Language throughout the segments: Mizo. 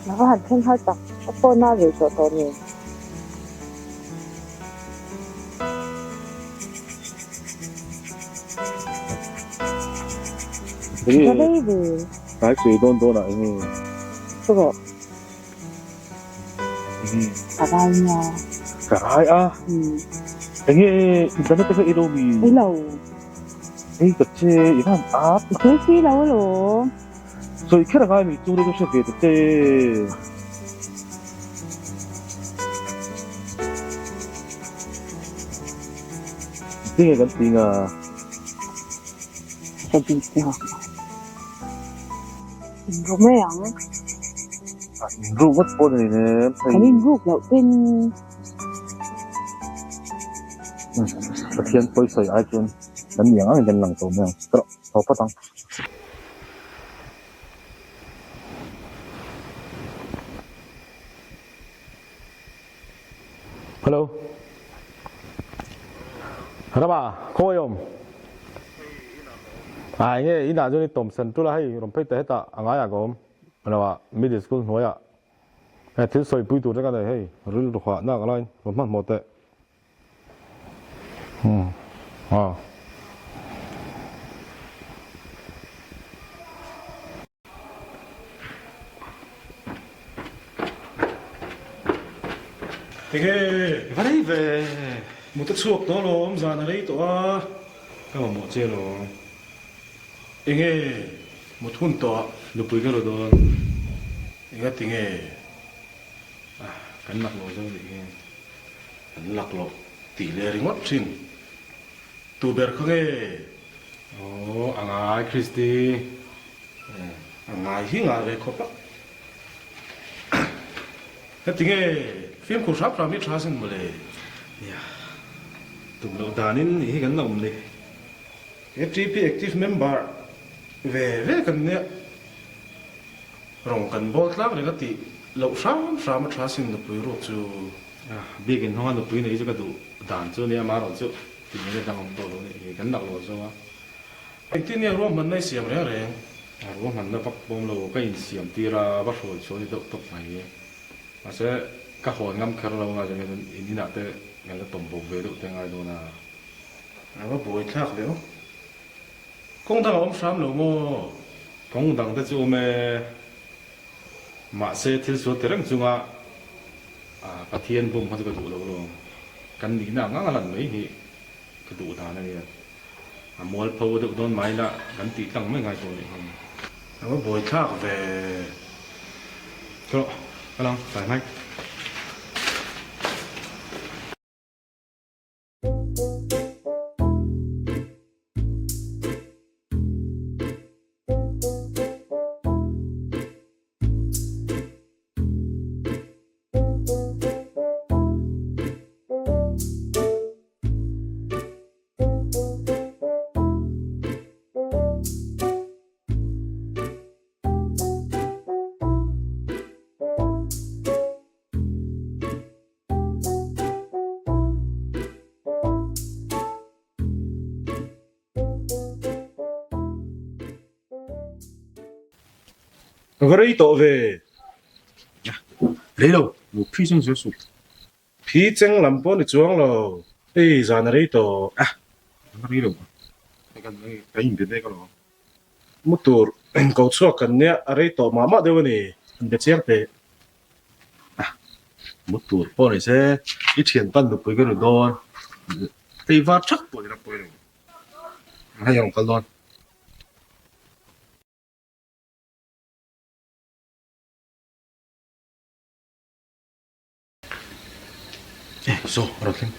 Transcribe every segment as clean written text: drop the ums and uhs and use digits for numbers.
A va han thleng har tak, ka phone a rei tawh tawh nen. Enge Ka rei ve. Tlai sawi dawn dawn ah enge? Chu rawh. Enge? Ka rai nia. Ka rai a? Enge internet te kha i lo mi? I lo. Ei ka che i van ap. I sawi si lo alawm. Sawi kher a ngai mi chu ka hre ve ta che. Tinge kan ti nga? Ka bik te ho. Inru mai ang. A inruk ngawt pawh ni nem hei. Kan inruk loh ten. Pathian pawi sawi ai chuan kan ni ang angin kan lang tawh mai ang. Ka tho phawt ang. Hello. Rama, khawi awm? Ah, enge inah chuan i tawm san tul a hei rawn phei ta hetah a ngaiah ka awm. Lo ah middle school hnuaiah he thil sawipui tur te ka nei hei rilru hah nak alaiin rawn hmanhmawh teh. Umm ah. Enge? Va rei ve. Mut a chhuak tawh alawm, zan a rei tawh a. Ka mamawh che alawm. Enge? Mut hun tawh a. Nupui ka ru dawn. Enga tinge? Ah, kan lak lo zo nih hi. Kan lak loh tih leh ringawt thin. Tu ber kha nge? Aw, a ngai Christy. A ngai hi ngai ve khawp a. Heti nge fimkhur hrap hrap hi tha sin mawle. Nia, tum loh danin nih hi kan la awm ni. ATP active member ve ve kan nia. Rawng kan bawl tlak reng a tih loh hram hram a tha sin nupui ruak chu. Biakin hmanga nupui nei chu ka duh dan chu nia amaherawh chu tih ngei na dang awm tawh lo nih hi kan lak lo zawk a. Engtin nge ruahmanna i siam reng reng? Ruahmanna vak pawm lo ka insiam tir a va hruai chhuah ni deuh tawp mai. Mahse ka hawn ngam kher lo a chuan in inah te kan la tawm bo ve deuh te ngai dawn a. A va buai thlak leh aw. Kawng dang a awm hram lo maw? Kawng dang te chu awm e. Mahse thil sual ti reng chunga Pathian bum kha chu ka duh lo lo. Kan nihna ang ang a lan mai hi ka duh dan a nia. A mualpho deuh dawn mai la kan tih tlang mai ngai tawh nih hi. A va buai thlak ve. Tawh, ka lang tlai mai. Ka va rei tawh ve. Rei lo, mu phi cheng zel suh. Phi cheng lam pawh ni chuang lo. Hei zan a rei tawh. A, ka va rei lo. Ka inbe mek alawm. Mu tur ko chhuak kan nia, a rei tawh mah mah deuh a ni. An be chiang teh. Mu tur pawh ni se, i thianpa nupui ka ru dawn. Tei var thak pawh ni la pawi lo. Hei a rawn kal dawn. Saw a rawn thleng.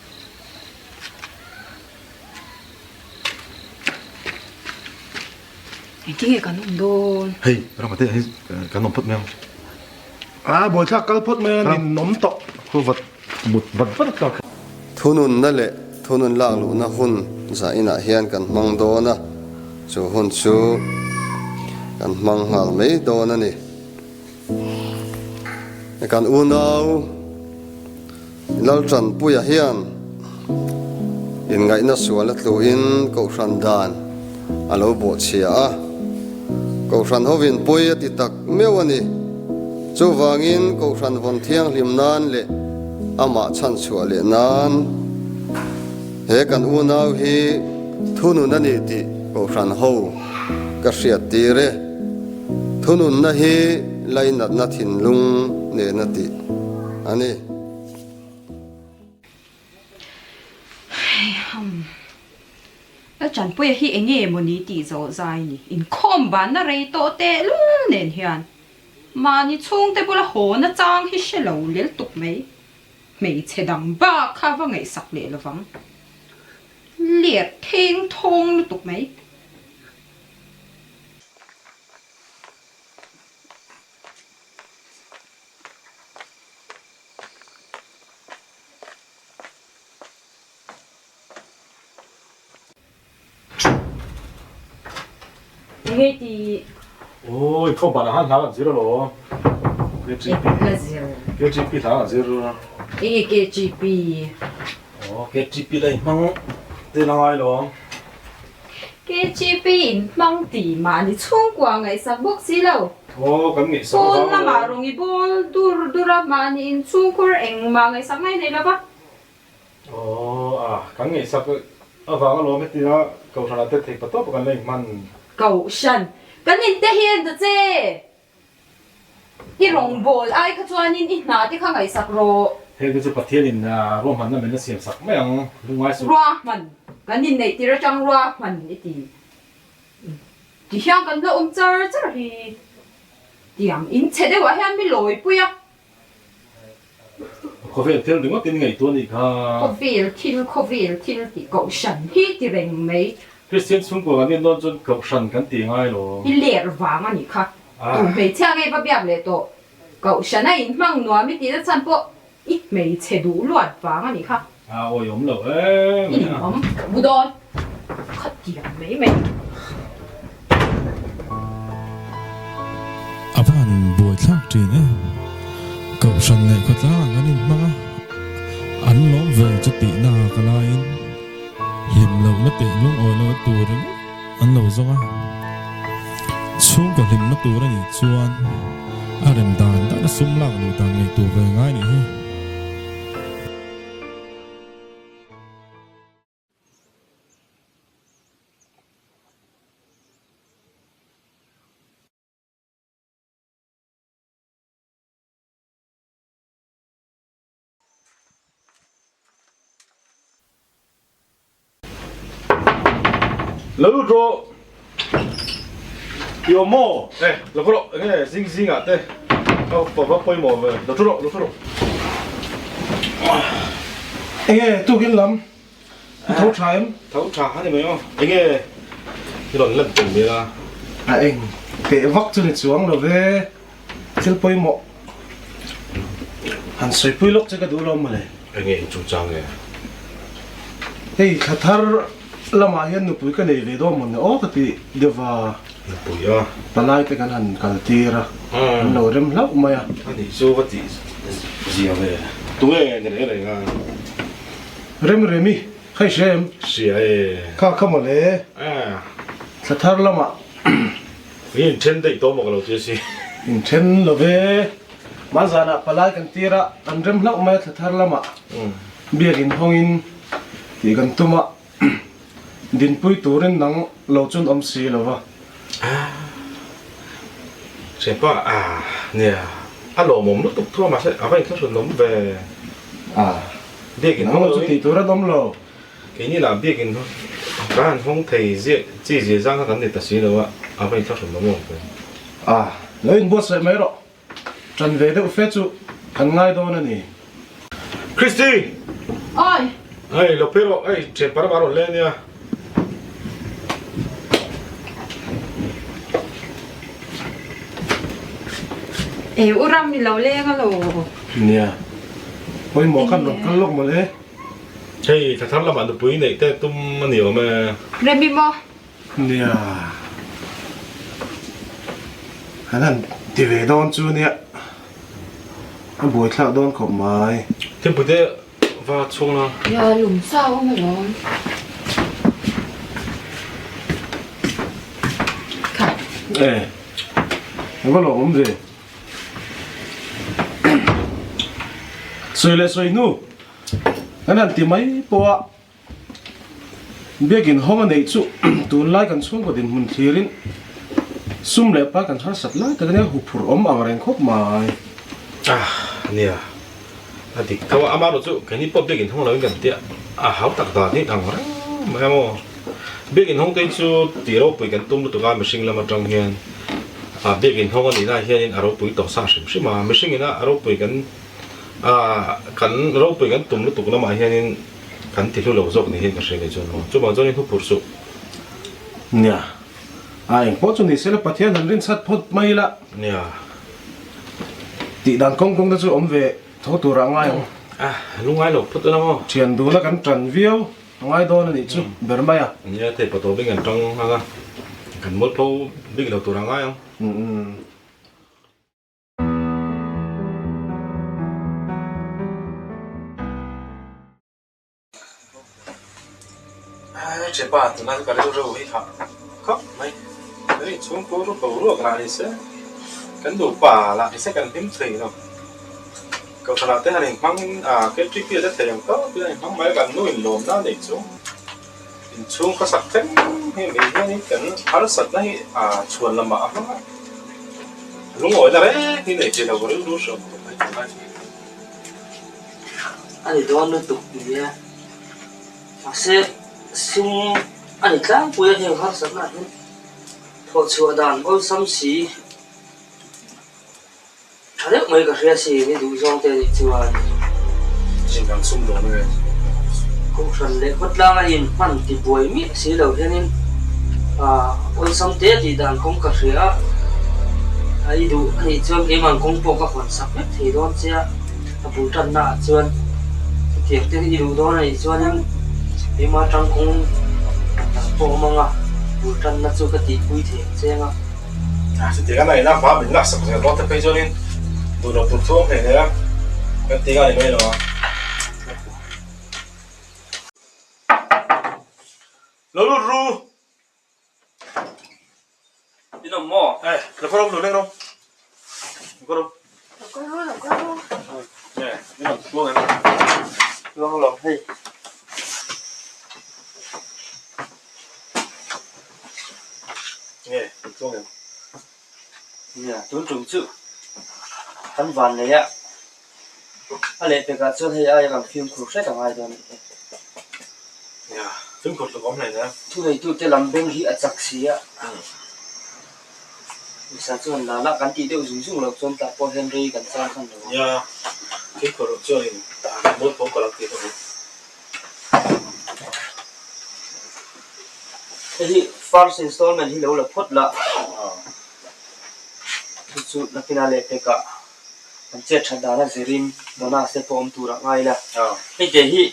Engtin nge kan awm dawn? Hei rama te hei kan awm phawt mai ang. A buaithlak kal phawt mai a nin awm tawh. Khu vat mut vat vat tlak. Thununna leh thunun lak luhna hun zah inah hian kan hmang dawn a, chu hun chu kan hmang nghal mai dawn a ni. Kan unau Laltanpuia hian inngaihna sual a tluin Kohhran dan a lo bawhchhia a, Kohhran hovin pawi a ti tak meuh a ni. Chuvangin Kohhran vawn thianghlim nan leh amah chhanchhuah leh nan he kan unau hi thunun a ni tih Kohhran ho ka hriat tir e. Thununna hi lainatna thinlung nena tih a ni. Lalchanpuia hi enge mawni tih zawh zai ni. Inkhawm banna rei tawh tehlul nen hian mahni chhungte bula haw na chang hi hre lo lel tuk mai. Hmeichhe dang bak kha va ngaihsak leh lovang. Let theng thawng lutuk mai. Enge ti? Oi, khaw ban ah hla kan zir alo. KGP. La zir. KGP hla kan zir. Enge KGP? Oh, KGP la in hmang te la ngai lo. KGP in hmang ti mahni chhungkua ngaihsak bawk si lo. Aw, kan ngaihsak avang Pawn lamah rawng i bawl dur dur a, mahni in chhungkhur engmah ngaihsak mai nei lo va. Aw, a, kan ngaihsak avang alawm hetia Kohhran ah te thei pa tawp kan la inhman. Kohhran, kan inte hi en ta che! I rawngbâwl ai kha chuanin i hna te kha ngaihsak rawh. Heng te chu Pathianin ruahmanna min la siam sak mai ang, lungngai suh. Ruahman, kan inneih tir atang ruahman i ti. Ti hian kan la awm char char hi. Tiang in chhe deuhah hian mi lawipui a. Khawvel thil ringawt in ngaihtuah nih kha. Khawvel thil, khawvel thil tih kohhran hi ti reng mai. Kristian chhungkua kan nih dawn chuan kohhran kan ti ngai lo. I ler vang a nih kha. Tu hmeichhia ngei va biak leh tawh. Kohhran a inhmang nuam i tihna chhan pawh i hmeichhe duh luat vang a nih kha. A awi awm lo em mai a. I awm ka mu dawn. Kha tiang mai mai. A va han buaithlak thin em. Kohhran leh khawtlang ah kan inhmang a, an lawm ve chu tihna ka laiin hlim lohna teh lungawi lohna tur ringawt an lo zawng a. Chhungkaw hlimna tur a nih chuan a rem dan dan a sum lak luh dan ngaihtuah ve ngai nih hi. Lo lut rawh. I awm maw? E, lo khaw rawh. Enge zing zing ah te ka va pawimawh ve. Lo thu rawh, lo thu rawh. Enge tukin lam i tho tha em? Tho tha a ni mai aw. Enge i rawn lan tum nia? A eng teh vak chu ni chuang lo ve. Thil pawimawh han sawipui lawk che ka duh lo mawle. Enge in chungchang nge? Hei thla thar lamah hian nupui ka nei ve dawn mawni aw ka ti deuh va. Nupui a? Palai te kan han kal tir a, an lo rem hlauh mai a. A nih chu va tih zia ve. Tunge ni reng reng a? Rem Remi, kha i hria em? Hria e. Kha kha mawle. Thla thar lamah. I inthen daih tawh maw ka lo ti a si. Inthen lo ve. Mah zanah palai kan tir a, kan rem hlauh mai a thla thar lamah biakin hawngin tih kan tum a, dinpui turin nang lo chuan awm si lo va. Thianpa a nia, a lawmawm lutuk thu a mahse a va inthlahrun awm ve. Biakin Nang lo chu tih tur an awm lo. Keini lah biakin ka han hawng thei ziah chi zia zang kha kan ni ta si lo a, a va inthlahrun lo maw ve. A, lo inbuatsaih mai rawh. Ṭan ve deuh fe chu kan ngai dawn a ni. Christy! Awi! Hei, lo phei rawh, hei ṭhian pa ramah a rawn leng ania. E, u ram i lo leng a lo. Nia, pawimawh khan rawn kal lawk mawle. Hei thla thar lamah nupui neih te tum a ni awm e. Remi maw? Nia. Kan han ti ve dawn chu nia. A buaithlak dawn khawp mai. Thingpui te va chhung la. Nia lum sa awm alawm. Kha. E. Ava lawm awm ve. Sawi leh sawi hnu kan han ti mai pawh a, Biakin hawng a neih chu tunlai kan chhungkaw dinhmun thlirin sum leh pai kan harsat lai tak ania huphurh awm ang reng khawp mai. Ah nia, a dik tho a, amaherawh chu keini pawh biakin hawng loin kan tia a hau tak dan hi ang reng mai a maw. Biakin hawng te hi chu tih ropui kan tum lutuk a mihring lam atang hian ah biakin hawng a nih na hianin a ropui tawh sa hrim hrim a, mihring ina a ropui kan ah kan ropui kan tum lutuk lamah hianin Kan ti hlu lo zawk ni hian ka hria leh chuan aw. Chuvang chuan in hupur suh. Nia. A eng pawh chu ni sela Pathian han rinchhat phawt mai ila. Nia. Tih dan kawng kawng te chu awm ve tho tur ah ngai ang. A lungai lo phawt ila maw. Thian duna kan tan viau a ngai dawn a nih chu ber mai a. Nia thei pawh tawpin kan tang ang a. Kan mualpho bik lo tur ah ngai ang. Chepa tuna chu ka rilru hi hah khawp mai kan inchhungkaw ru boruak lah ni se kan nupa lah ni se kan hlim thei lo kohhranah te han inhmang in ah KTP te thei ang tawp in an inhmang mai a kan nu inlawmna a neih chu inchhung khawsak thleng hi mi hianin kan harsatna hi ah chhuan lamah a hmang a lungawina reng hi nei thei lo rilru hreawm khawp mai tunlai chu. A ni dawn lutuk nia. Mahse, sum a ni tlangpui a heng harsatna ah hian thawh chhuah dan awlsam si tha deuh mai ka hria si ni duh zawng te anih chuan. Enggang sum dawn nge? Kohhran leh khawtlang a inhman ti buai miah si lo hianin awlsam te tih dan kawng ka hria a, a i duh anih chuan keimah kawng pawh ka hawn sak vek thei dawn che a. A bul tanna ah chuan chutiang te i duh dawn anih chuanin keimah atang kawng dang pawh awm ang a, bul tanna chu ka tihpui thei ang che ang a. Chutiang a naina hma min laksak zel dawn te phei chuanin duh loh tur thu awm hle hle a, kan ti nghal ni mai lo a. Lo lut ru! In awm maw? Eh, lo kawr rawh, lo leng rawh. Lo kawr rawh. Lo kawr ru, lo kawr ru. Eh, in awm tluang em? Tluang lo, hei. Nge, in tluang em? Nia, tun tum chu kan van nei a, a lehpekah chuan hei aia kan fimkhur hret a ngai dawn a ni e. Nia, fimkhur tluk awm hlein e. Thuneitute lam beng hi a chak si a, Misa chuan la lah kan tih deuh zung zung loh chuan tah pawh hian rei kan chang khan lo a. Nia, fimkhur loh chuanin mualpho ka lo ti hlawm ang. Hei hi first installment hi lo la phawt la, chu chu nakinah lehpekah kan chet that dana zirin bonus te pawh awm turah ngai ila. Hei te hi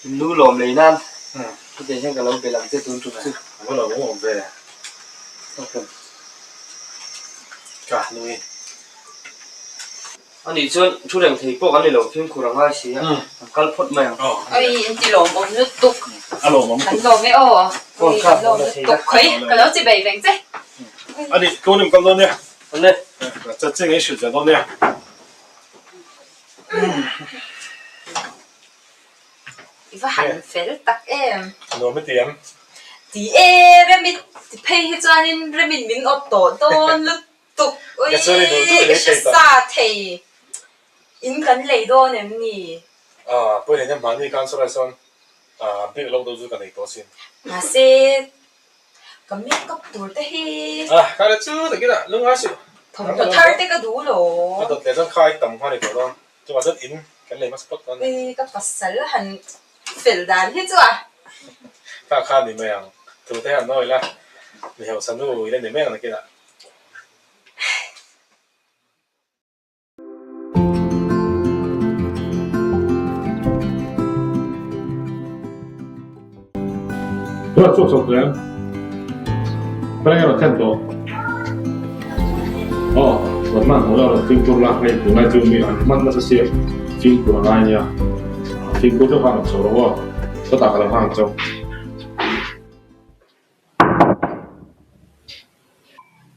in lu lawm lei nan heti hian ka lo belh ang che tun tum chu. A va lo awm ve. Okay. Ka nui. A nih chuan thu reng thei pawh kan ni lo, fimkhur a ngai si a, kan kal phawt mai ang. Oi, in ti lawmawm lutuk. A lawmawm lutuk. Kan lawm e aw. Oi, kan lawm lutuk. Khawi, ka lo chi bei veng che. A nih, tun in kal dawn nia. Awle. Chanchin i hrilh zel dawn nia. I va han fel tak em. Nuam i ti em? Ti e, Remit ti phei hi chuanin Remin min awp tawh dawn lutuk. Tuk ui ka hre sa thei in kan lei dawn em ni? Aw pawi leh hmani khan saw lai sawn bik lo deuh chu ka nei tawh asin. Mahse ka make up tur te hi. Ah ka la chu takin ah lungngai suh. Thawmhnaw thar te ka duh lo. Ka dawt leh chuan khai tam nghal ni tawh dawn. Chuvang chuan in kan lei hmasa phawt dawn. Ui ka pasal han fel dan hi chu a. Kha kha ni mai ang. Thu te han nawi la. Mi hausa nu ila ni mai ang nakin ah. Tunah chhuak chho tawh em? Ka la erawh thlen tawh. Aw, rawn hman hmuh la rawn fimkhur la, hei tunlai chu mi an hman nasa sia, fimkhur a ngai nia. Fimkhur deuh khan rawn chho rawh aw, chutah ka lo nghak ang chauh.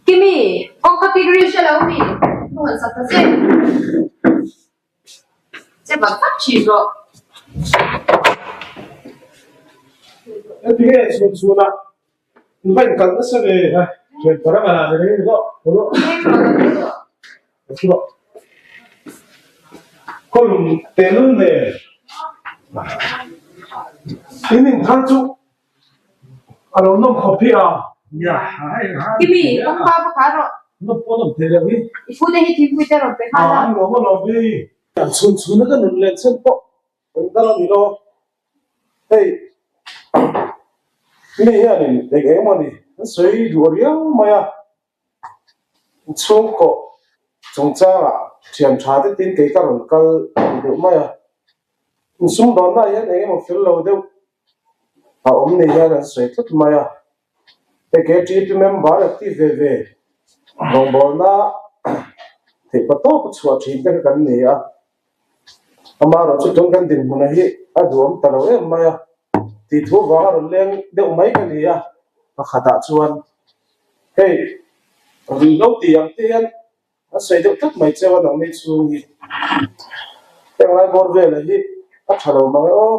Kimi, kawngka kik ri hre lo mi? Ka hawn sak ta che. Che vak vak thin rawh. Heti nge chhun chhunah in va inkalh nasa ve? Chhun parang a la ni reng rawh. Kawlum tehlul nen in inthar chu a lo nawm khawp hi a. Kimi, kawngka va khar rawh. Nawm pawh nawm thei loh hi. I phute hi thingpui te rawn pe nghal a. An lawm a lawm hi. Chhun chhuna ka nun len chhan pawh eng dal a ni lo. Hei mi hianin eng eng emaw ni an sawi duh riau mai a. Chhungkaw chungchangah thian tha te tin kei ka rawn kal deuh mai a, insumdawnnaah hian eng emaw fel lo deuh a awm ni hian an sawi tlat mai a, hei KTP member active ve ve rawngbawlna theih pa tawp a chhuah thin te kha kan ni a, amaherawhchu tun kan dinhmunah hi a duhawm ta lo em mai a, tih thu vanga rawn leng deuh mai ka ni a, pakhatah chuan Hei, ruihhlo tih ang te hian a sawi deuh tlat mai cheu a nangni chhung hi. Heng lai bawr vela hi a tha lo mang e aw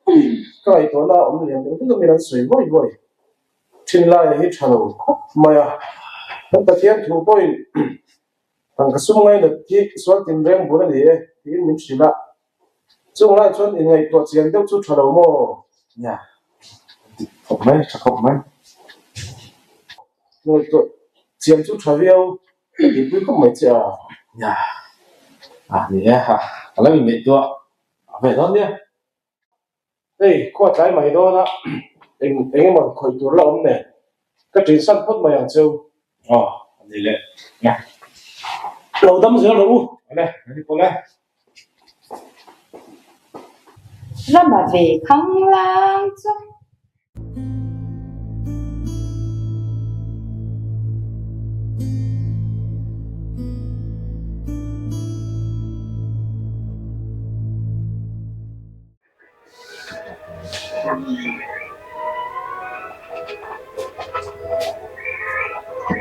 tih ka ngaihtuahna a awm lian deuh deuh amin an sawi vawi vawi. Thin laia hi tha lo khawp mai a, kan Pathian thu pawhin Tangka sum ngainat hi sual tinreng bul a ni e tiin min hrilh a, chung lai chuan inngaihtuah chian deuh chu tha lo maw? Nia, dik khawp mai, tha khawp mai. Ngaihtuah chian chu tha viau ka tihpui khawp mai che a. Nia, a ni e, ha, ka lo inngaihtuah ve dawn nia. Hei, khua tlai mai dawn a, eng eng emaw khawih tur la awm nen, ka ṭin san phawt mai ang cheu. Aw, a ni le, nia. Lo dam zel rawh u. Awle, a ni pawh le. Rama ve khanglang chu.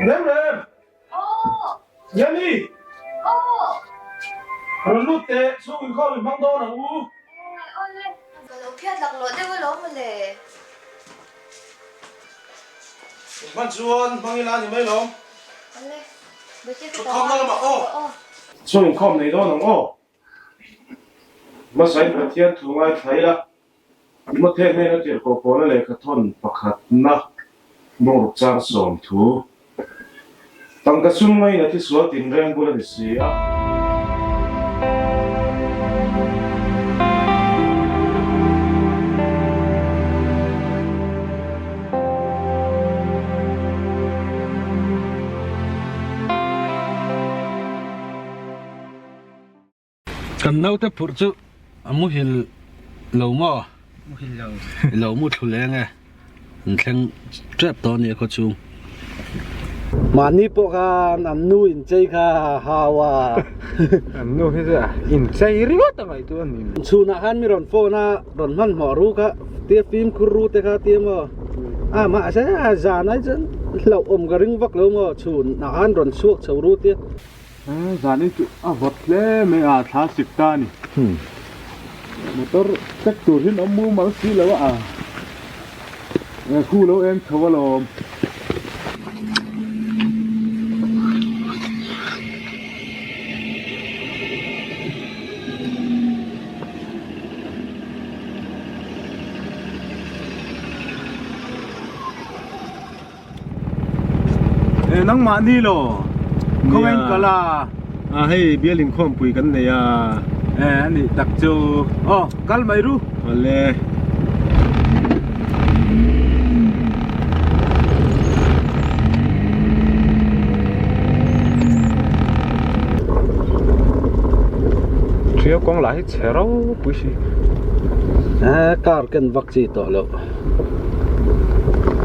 Rem rem! Yami! Rawn lut teh, chhung inkhawm in hmang dawn ang u. Ka lo phiat laklawh deuh alawm mawle. Hman chuan hmang ila a ni mai lo. Thutkhawmna lamah aw. Chhung inkhawm nei dawn ang aw. Hmasain Pathian thu ngaithla ila, Timothea hnena tirhkoh Paula lehkha thawn pakhatna bungruk chang 30. Tangka sum ngaina thi sual tinreng bul a ni si a. Kan naute phurh chu a muhil lo maw? Muhil lo. Lo mu thlu leng e. An thleng tep tawh a nia khaw chhung. Mahni pawh khan an nu inchei kha hau a. An nu hi chu inchei ringawt a ngaihtuah a ni. Chhunah khan mi rawn phone a, rawn hmanhmawh ru kha tia fimkhur ru te kha tia maw? A mahse zan ai chuan hlauhawm ka ring vak lo maw? Chhunah khan rawn chhuak chho ru tia. Zanin chu a vawt hle mai a, thla sik ta a ni. Motor check tur hian awm mumal si lo a, khu lo eng chho alawm. Nangmah ni lo khawngain kal a. A hei bial inkhawmpui kan nei a. E a nih tak chu. Aw kal mai ru. Awle. Ṭhiau kawng lah hi chhe ropui si. E car ken vak chi tawh loh.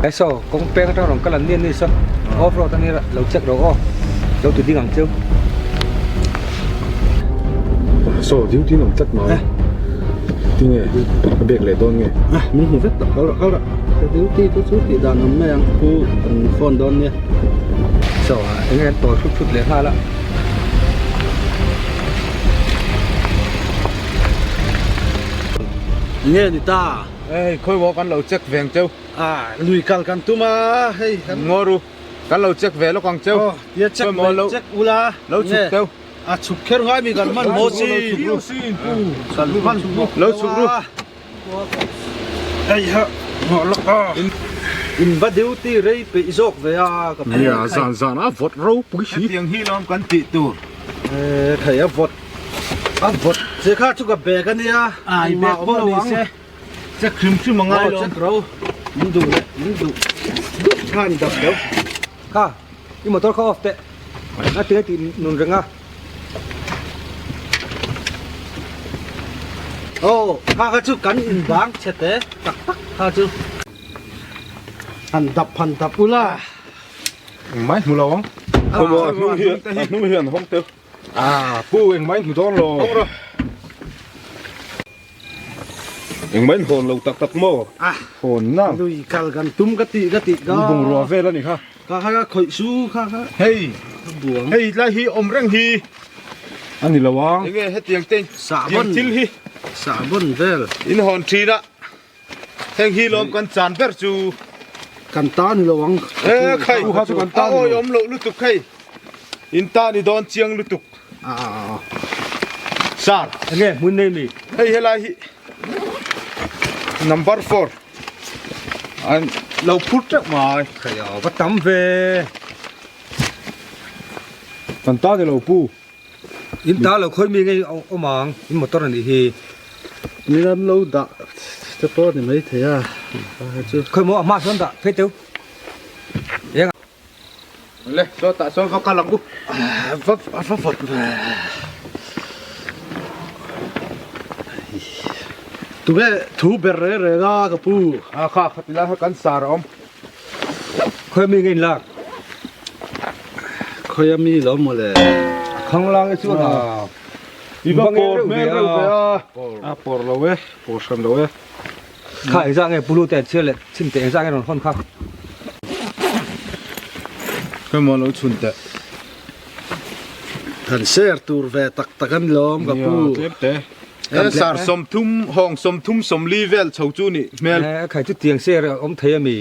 Ai saw kawng peng atang rawn kal an ni a ni saw off road a ni lo check rawh aw lo ti ding ang cheu. Saw duty in awm tlat mai tinge a bag leh dawn nge. Min hmu vek tawh kal rawh kal rawh duty te chu tih dan awm mai ang pu kan phone dawn nia. Saw enge an tawl thut thut leh nghal a. Nge ni ta? Hei khawi maw kan lo check ve ang cheu. A lui kal kan tum a hei kan. Ngaw ru kan lo check ve lawk ang cheu. Aw tia check ve check ula. Lo chhuk teu. A chhuk kher ngai mi kan hman maw si. Kan hman maw. Lo chhuk ru. Hei ha ngaw lawk a. In va duty rei peih zawk ve a ka Nia zan zan a vawt ropui si. Hetiang hi lawm kan tih tur. Thei a vawt a vawt che kha chu ka bag a nia. A i bag pawh ni se check hrim hrim a ngai lo. Check ro min duh leh min duh duh khan dap deuh. Kha i motor kha off teh a ti a tih nun reng a. Aw kha kha chu kan in bang chhe te tak tak kha chu. Han dap han dap ula. Engmai hmu lo ang. A hnung hi a hnung hian hawng teuh. A pu engmai hmu dawn lo. Hawng rawh. Engmai in hawn lo tak tak maw? Hawn na. Lui kal kan tum ka tih ka tih ka. Bungrua vel a ni kha. Kha kha ka khawih su kha kha. Hei hei tlai hi awm reng hi. A ni lo ang. Enge hetiang te Sahbawn thil hi. Sahbawn vel. In hawn thin a. Heng hi lawm kan chan ber chu. Kan ta ni lo ang. E khai Kha chu kan ta a ni lo. awi awm loh lutuk hei. In ta ni dawn chiang lutuk. Sir. Enge hmun nei mi? Hei helai hi number 4 an lo phur teuh mai. Khai a va tam ve. Kan ta ni lo pu. In ta lo khawi mi ngei awm ang in motor a nih hi. Min an lo dah te pawh a ni maithei a. Khawi maw a hma sawn dah phei teuh. Le, sawtah sawn va kal ang u. Va va vawt ve. Tunge thu ber reng reng a ka pu. A kha kha tilai kha kan sar a awm. Khawi mi nge in lak? Khawi a mi lo maw le? A khang lang e chuan a. I va pawr hmel reuh ve a. A pawr lo e, pawr hran lo e. Kha engzah nge Pulu te an chhiar leh chhin teh engzah nge rawn hawn kha. Khawi maw lo chhun teh. Kan share tur ve tak tak an lawm ka pu. Nia tlem te. E sar 30 hawng 30 40 vel chho chu nih hmel. E khai chu tiang share a awm thei ami.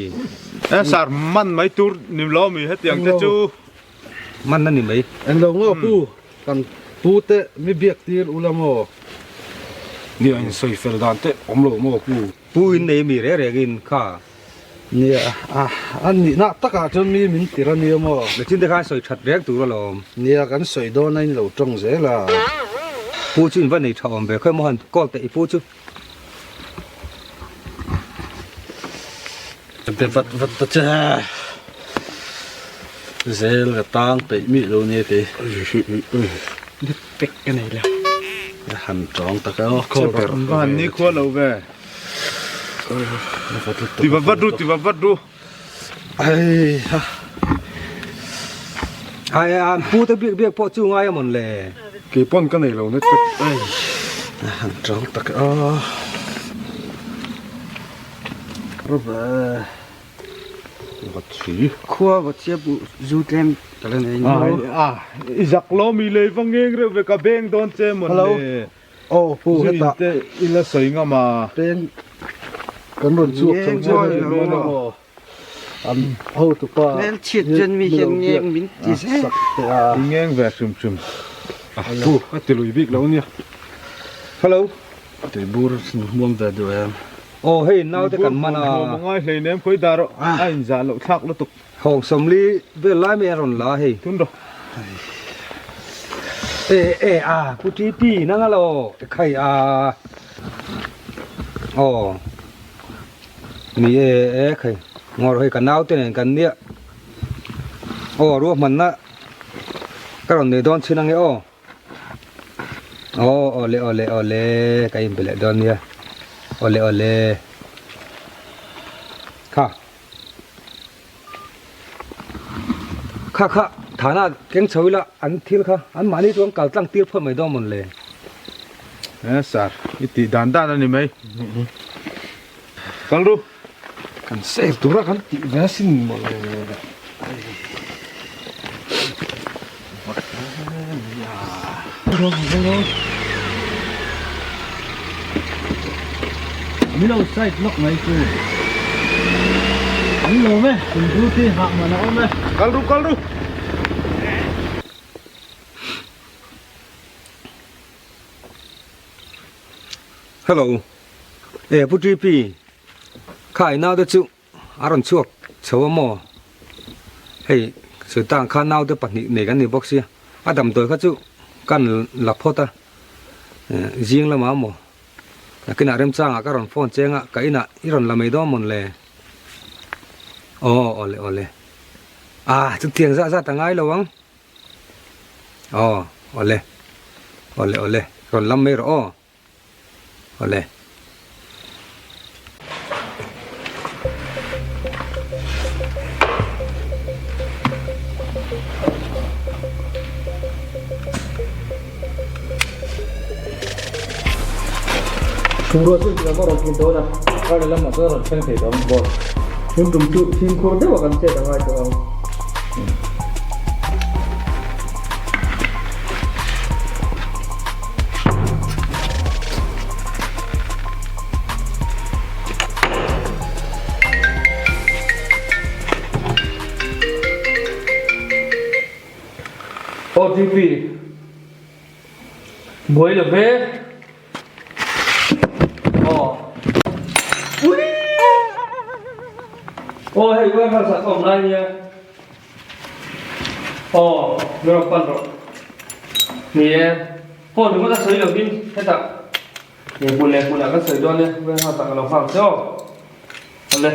E sar man mai tur ni lo mi hetiang te chu. Man a ni mai. Englo ngaw pu. Kan pu te mi biak tir ula maw? Nia in sawi fel dan te awm lo maw pu? Pu in nei mi reng reng in kha. Nia a a nihna takah chuan mi min tir a nia maw? Machine te khan sawi that reng tur alawm. Nia kan sawi dawn a in lo tawng zel a. Pu chu in va nei tha awm ve khawi maw han call teh i pu chu. Be vat vat ta che. Zel ka tang peih mih lo nia kei. Ni pek ka nei lo. Ka han tawng tak a aw khaw ber. Van ni khua lo ve. Ti va vat ru ti va vat ru. Ai ha. Ai an pu te biak biak pawh chu ngai a mawn le. Kei pawn ka nei lo net pek. Ai han tawng tak a aw. Khua va chiap zu tlem ka la nei ni. A i zak lo mi lei va ngeng reuh ve ka beng dawn che mawn le. Hello. Aw pu heta. Zu in te i la sawi ngam a. Peng kan rawn chhuak chho che a ni maw. An hotu pa. Hmel chhiat chuan mi hian ngeng min ti zel. I ngeng ve hrim hrim. A pu a ti lui bik lo nia. Hello. Tuibur hmuam ve duh em. Aw hei naute kan man a. Hmuam a ngai hlei nem khawi dar a inzah loh thlak lutuk. Hawng 40 vel lai mai a rawn la hei. Tun rawh. E e a pu TP nang a lo khai a. Aw ni e e khai ngawr hei ka naute nen kan nia. Aw ruahmanna ka rawn nei dawn chin ange aw. Aw awle awle awle ka inbe leh dawn nia awle awle kha kha kha thana keng chho ila an thil kha an mahni chu an kal tlang tir phawt mai dawn mawn le. E sir i tih dan dan a ni mai kal ru. Kan save tura kan tih ve asin mawle. Min lo side lawk mai chu. An lawm e, in duty hah man a awm e. Kal ru kal ru. Hello. E Pu TP. Kha i naute chu a rawn chhuak chho a maw? Hei sawi ang kha naute pahnih nei kan ni bawk sia. A damdawi kha chu kan la phawt a, zing lamah maw? Nakinah remchangah ka rawn phone cheng a, ka inah i rawn la mai dawn mawn le? Aw, awle awle. Ah, chutiang zah zat a ngai lo ang. Aw, awle. Awle awle, rawn lam mai rawh aw. Awle. Thungrua chu engtikah maw rawn tlin dawn a, kar leh lamah chuan rawn thleng thei tawh ang boss. Tun tum chu fimkhur deuh a kan chet a ngai tawh ang. OTP Buai lo ve. Aw. Ui! Aw hei warehouse ah ka awm lai nia. Aw, min rawn pan rawh. Ni e, phone ringawt a sawi lovin hetah hmun leh hmunah kan sawi dawn e, warehouse ah ka lo nghak che aw. Awle.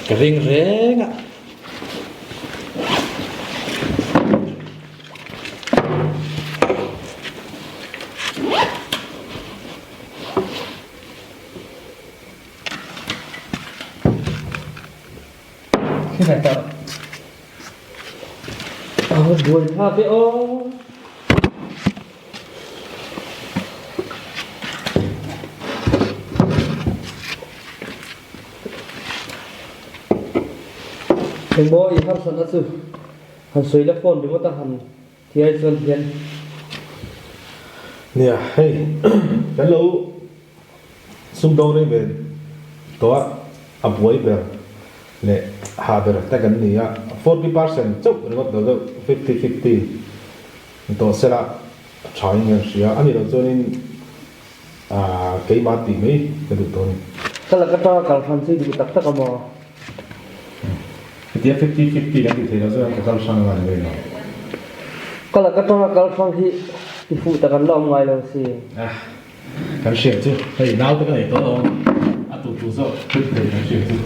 Ka ring reng a. Buai thlak e aw. Engmaw i harsatna chu han sawi la phone ringawt a han ti ai chuan hian. Nia hei kan lo sumdawng reng ve tawh a, a buai ber leh ha ber te kan ni a, 40% chauh ringawt lo deuh 50-50 tawh sela a tha in kan hria a nih loh chuanin keimah tih mai ka duh tawh a ni. Ka lak atanga kal hran chu i duh tak tak a maw? Hetia 50-50 kan tih theih loh chuan ka kal hrang ngai mai lo. Ka lak atanga kal hrang hi ti fuh tak an la awm ngai lo si. Kan hriat chu hei naute ka nei tawh lo a tu tu zawk thil thei kan hriat chu.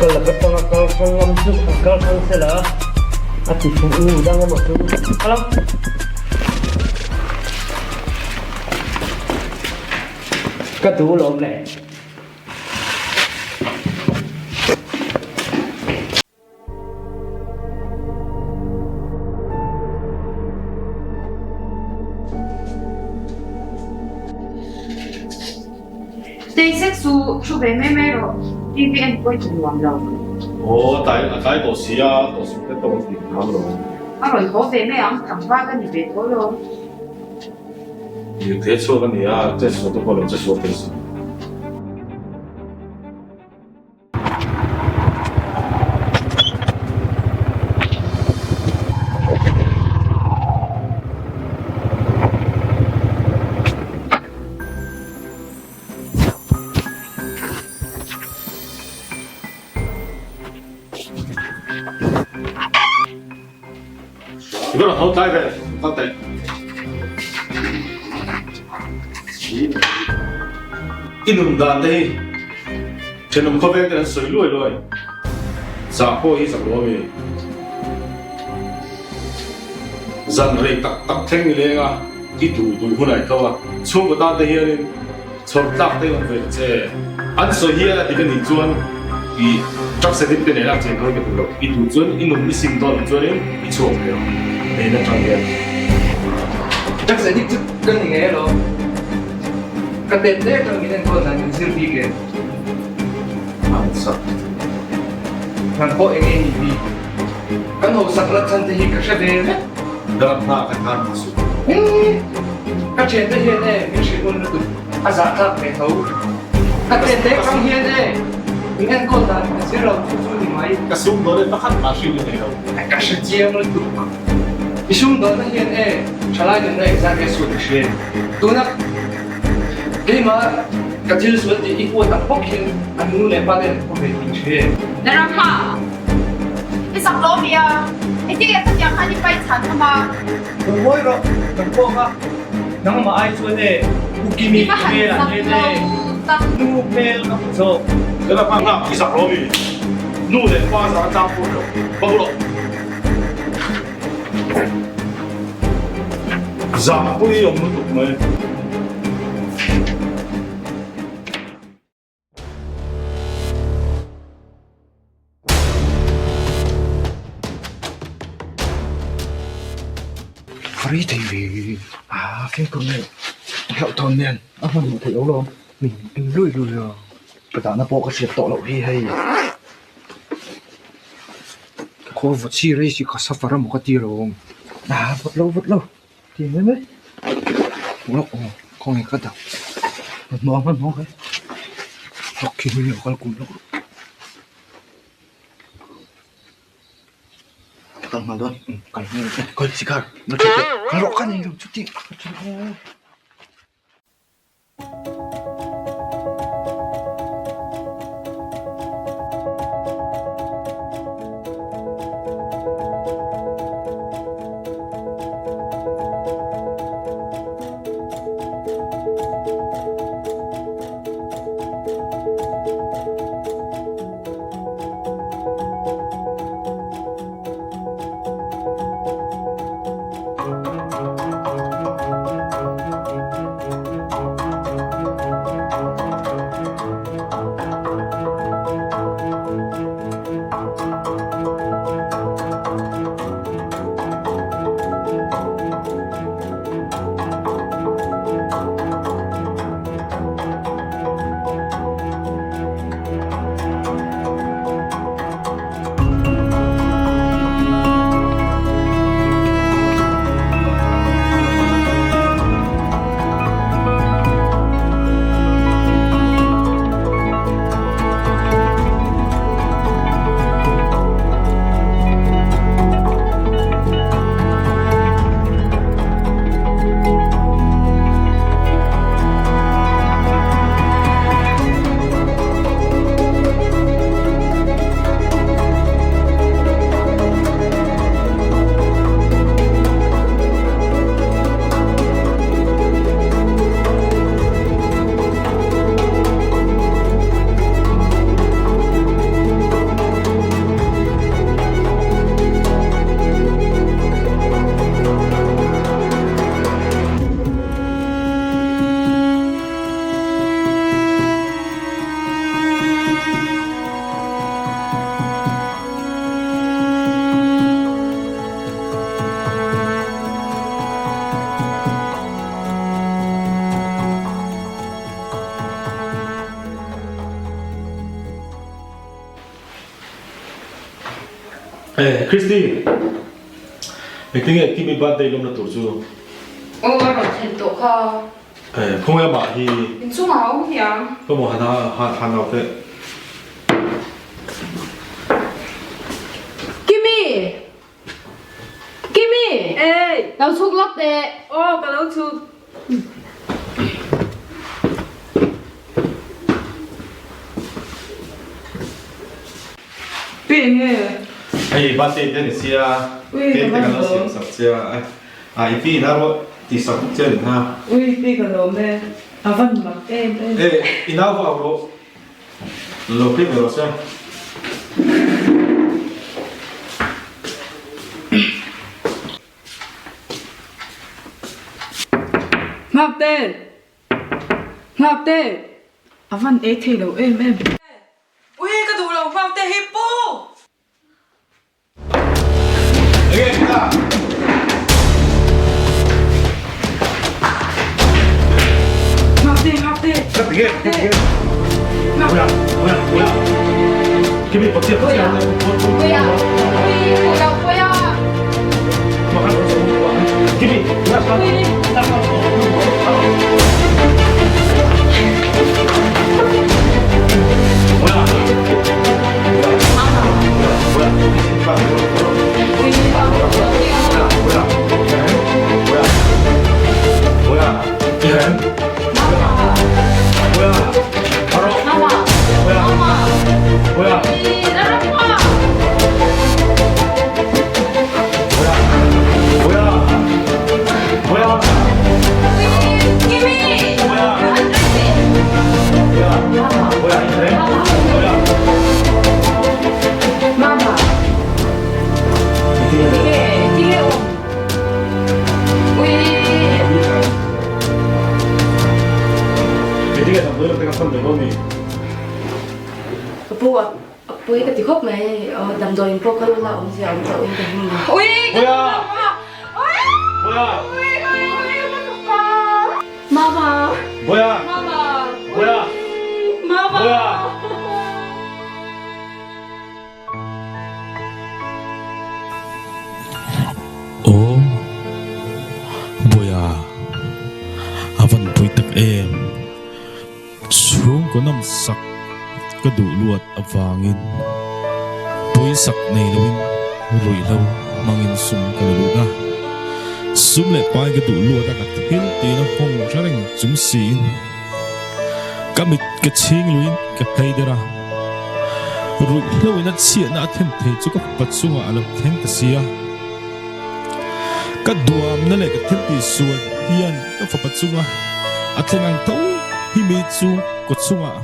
Ka lak atanga kal hrang ngam chu an kal hrang sela a ti fuh ngu dang emaw chu kal ang. Ka duh lawm le. Tei zet chu thu ve mai mai rawh, TV en pawh i ti nuam lo. Aw, tlai a tlai tawh si a, tawh suh te tawng tih ka hlau lo. A rawn haw ve mai ang, tlangval ka ni ve tho lo. Lirthei chhuak a ni a, che sual te pawh lo che sual thei si. I va rawn ho tlai ve, kal teh. I nun dan te hi thenawm khawvel ten an sawi luai luai. Zah pawh hi zak lo a mi. Zan rei tak tak thleng ni leng a, i duh duh hunah i tho a. Chhungkaw tan te hianin chhawr tlak te awm ve ta che. An sawi hian a dik a nih chuan i drugs addict te nena chen dawn ka duh lo. I duh chuan i nun i sim dawn loh chuanin i chhuak ve ang hnen atang hian. Drugs addict chu ka ni ngei alawm. Ka tet hle atang min enkawl dan min zir bik em? Hausak. Nang pawh eng nge ni bik? Kan hausak la chhan te hi ka hre ve vek. Dam hna kan ngan hma suh. Hee! Ka thiante hian e min hrilh hun lutuk a zah tlak ve tho. Ka thiante kang hian e min enkawl dan ka zir lo chu chu ni mai. Ka sum dawn e pakhat mah hrilh i nei lo. Ka hre chiang lutuk. I sum dawnna hian e thalai nunna engzat nge sual i hria em? Tuna keimah ka thil sual tih i huat ang bawk hian an nu leh pa ten an haw ve tih i hria em? Darama! I zak lo mi a, engtin nge khatiang khan i pai chhan tham a? Lo ngawi rawh, kan pawk a, nangmah ai chuan e, U Kimi I va han hmel ah zak hian lo e, tak. Nu hmel ka hmu zawk. Darama nghak i zak lo mi? Nu leh pa zah a tlang pawh lo, va bu rawh. Zah pawh i awm lutuk mai. Rei thei ve a fimkhur nen hlauhthawn nen a hman hmuh theih lo lawm min en lui lui a ka dahna pawh ka hriat tawh loh hi hei khaw vawt si rei si ka suffer emaw ka ti lo a vawt lo vawt lo ti mai mai lawk aw khawnge ka dah hmanhmawh hmanhmawh ka lawk khi hming lo kal kum lawk kal nghal dawn kal nghal kal sikar kal rawh ka nei lo chuti. Eh, Christy! Engtin nge Kimi birthday lawmna tur chu? Aw, a rawn thlen tawh kha. Eh, khawnge amah hi? Inchungah a awm hiang. Ka maw han han han au teh. Kimi! Kimi! Ey! Lo chhuk lawk teh. Aw, ka lo chhuk. Pi eng nge? Hei birthday te ni sia cake te kan lo siam sak che a a i pi in a rawh ti sak bawk che a ni ha. Ui pi ka lawm e a van mak em em. E i nau vau rawh lo phei ve rawh se. Nghakte! Nghakte! A van ei thei lo em em. Ui ka duh lo Nghakte hi pu! Enge tia? Nghakte! Nghakte! Ka ti nge? Ka ti nge? Puia! Puia! Puia! Kimi patia patia! Puia! Ui duh lo Puia! Ka pu a pui ka ti khawp mai damdawiin pawh kal ula awmzia awm tawh in ka hmu lo. Mama. Boya. Mama. Boya. Mama. Boya. Aw Boya a van pui tak em. Chhungkaw nawm sak ka duh luat avangin pawisak nei loin ruihhlo hmangin sum ka la lut a. Sum leh pai ka duh luat a ka thil tiin a hawng hre reng chung siin ka mit ka chhing luiin ka phei der a. Ruihhlo in a chhiatna a thlen thei chu ka pa chungah a lo thleng ta si a. Ka duamna leh ka thil tihsual hian ka fapa chunga a thleng ang tho hi mi chu kaw chungah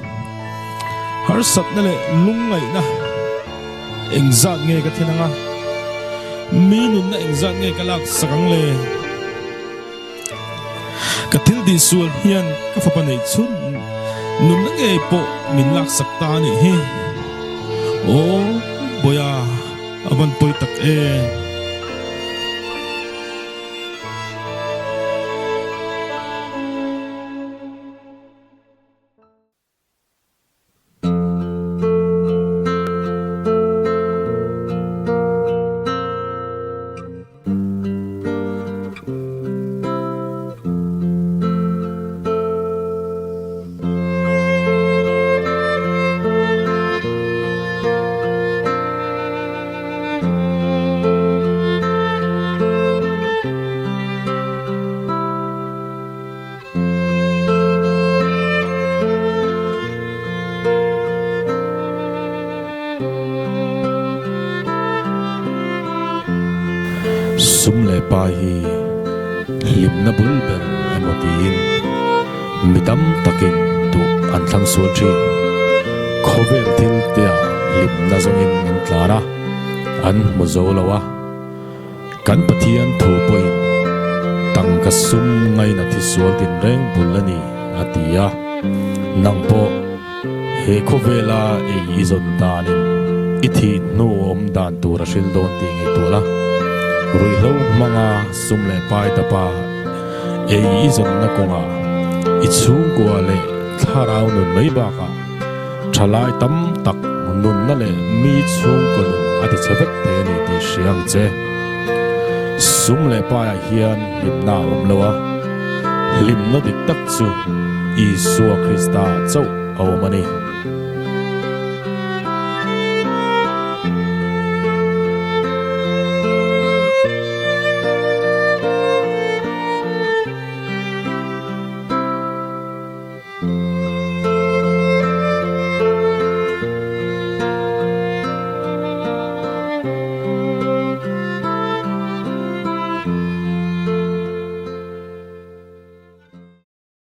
harsatna leh lungngaihna engzat nge ka thlen anga, mi nunna engzat nge ka laksak ang le? Ka thil tihsual hian ka fapa neih chhun nunna ngei pawh min laksak ta a nih hi. Aw Bawiha, a van pawi tak e. Sum leh pai hi hlimna bul ber emaw tiin mi tam takin duh an thlang sual thin. Khawvel thil tea hlimna zawngin an tlan a, an hmu zo lo a. Kan Pathian thu pawhin tangka sum ngaina thisual tinreng bul a ni a ti a, nang pawh he khawvela ei i zawn danin i thih hnu awm dan tur a hril dawn tih ngaihtuah la, ruihhlo hmanga sum leh pai tapa ei i zawnna kawngah i chhungkua leh thlarau nun mai bakah Thalai tam tak nunna leh mi chhungkaw nun a ti chhe vek thei a ni tih hria ang che. Sum leh paiah hian hlimna a awm lo a, hlimna dik tak chu Isua Krista chauh a awm a ni.